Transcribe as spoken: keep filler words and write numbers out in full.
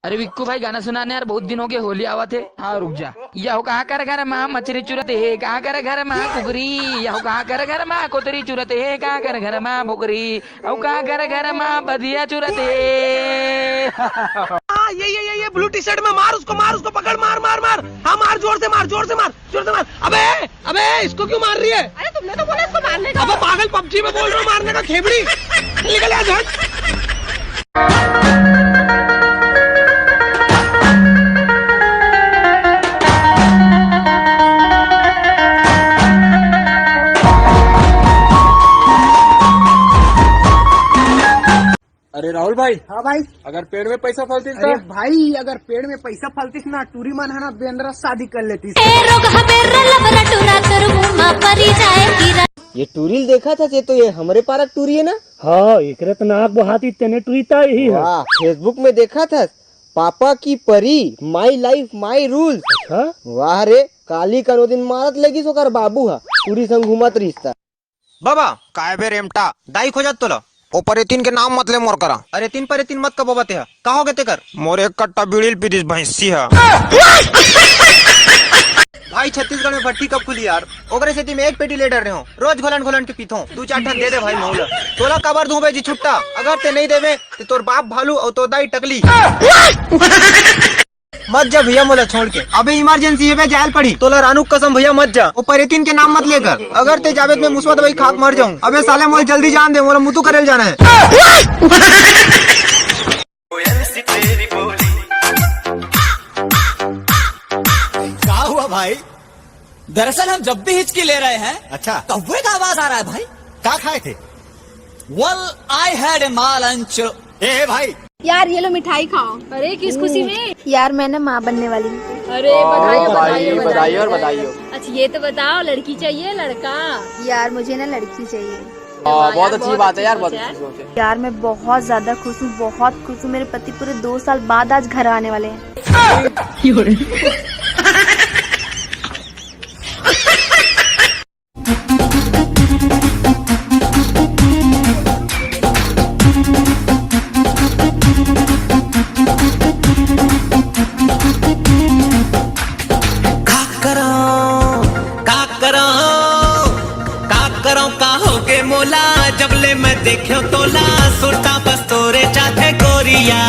अरे विक्कू भाई, गाना सुनाने यार, बहुत दिन हो गए, होली आवत है। हाँ, रुक जा। यहू कहाँ कर घर मा मछरी चुरत हे, कहाँ कर घर मा कुकरी, यहू कहाँ कर घर मा कोतरी चुरत हे, कहाँ कर घर मा भोकरी, अउ कहाँ कर घर मा बधिया चुरत हे। हाँ, ये ये ये ये ब्लू टी शर्ट में मार उसको, मार उसको, पकड़, मार मार मार। हाँ, मार, जोर से मार, जोर से मार, जोर से मार। अबे, अबे, इसको क्यों मार रही है? अरे, तुमने तो बोला इसको मारने का। अबे पागल, पबजी में बोल रहा हूँ मारने का, खेबड़ी। निकल यहाँ से, हट। अरे राहुल भाई, हाँ भाई। अगर पेड़ में पैसा फलती अरे तो? भाई, अगर पेड़ में पैसा फलतीस ना, टूरी मन है ना, बेंदरा शादी कर लेतीस। ए रोग हबेर लबरा टूरा तोर मुंह मा परी जाए कीरा। ये टूरी ल देखा था, ये तो ये हमरे पारक टूरी है ना? हाँ, एकरे त नाक बहाती तेने टूरी ता यही है। वाह, Facebook में देखा था, पापा की परी, my life my rules। अच्छा? वाह रे, काली कनो दिन मारत लगिस ओकर बाबू हा, टूरी संग घूमत रिश्ता। बाबा, काय बे रेमटा, दाई खोजत तोला। ओ परेतिन के नाम मत ले मोर करा। अरे तीन परेतिन मत का बाबा तेहा, का हो गे तेकर? मोर एक कट्टा बीड़ी ल पी दिस भैंसी ह। भाई, छत्तीसगढ़ में भट्टी कब खुली यार? ओकरे सेती मैं एक पेटी ले डर रहे हो, रोज घोलन घोलन के पीथो। दू चार ठन दे दे भाई मोला। तोला काबर दूं बे जी छुट्टा? अगर ते नहीं देवे ते तोर बाप भालू अउ तोर दाई टकली। मत जा भैया मोला छोड़ के, अबे इमरजेंसी हे बे, जायल पड़ी। तोला रानू कसम भैया मत जा, वो परेतिन के नाम मत लेकर। अगर ते जाबे त मैं मुसवा दवाई खाक मर जाऊं। अबे साले मोला जल्दी जान दे, मोला मुतु करेल जाना है। का हुआ भाई? दरअसल हम जब भी हिचकी ले रहे हैं, अच्छा। कौवे का आवाज आ रहा है भाई। क्या खाए थे? Well, I had a माल अंचो। ए भाई, यार, ये लो मिठाई खाओ। अरे, किस खुशी में? यार, मैं ना माँ बनने वाली हूँ। अरे, बधाई हो, बधाई हो, बधाई हो और बधाई हो। अच्छा, ये तो बताओ, लड़की चाहिए, लड़का? यार, मुझे ना लड़की चाहिए। बहुत अच्छी बात है यार, बहुत अच्छी सोच है। यार, मैं बहुत ज्यादा खुश हूँ, बहुत खुश हूँ। मेरे पति पूरे दो साल बाद आज घर आने वाले हैं। का करो, का करो, का करो, का होगे मोला, जब ले मैं देख्यो तोला, सुरता बस तोरे चाथे गोरिया।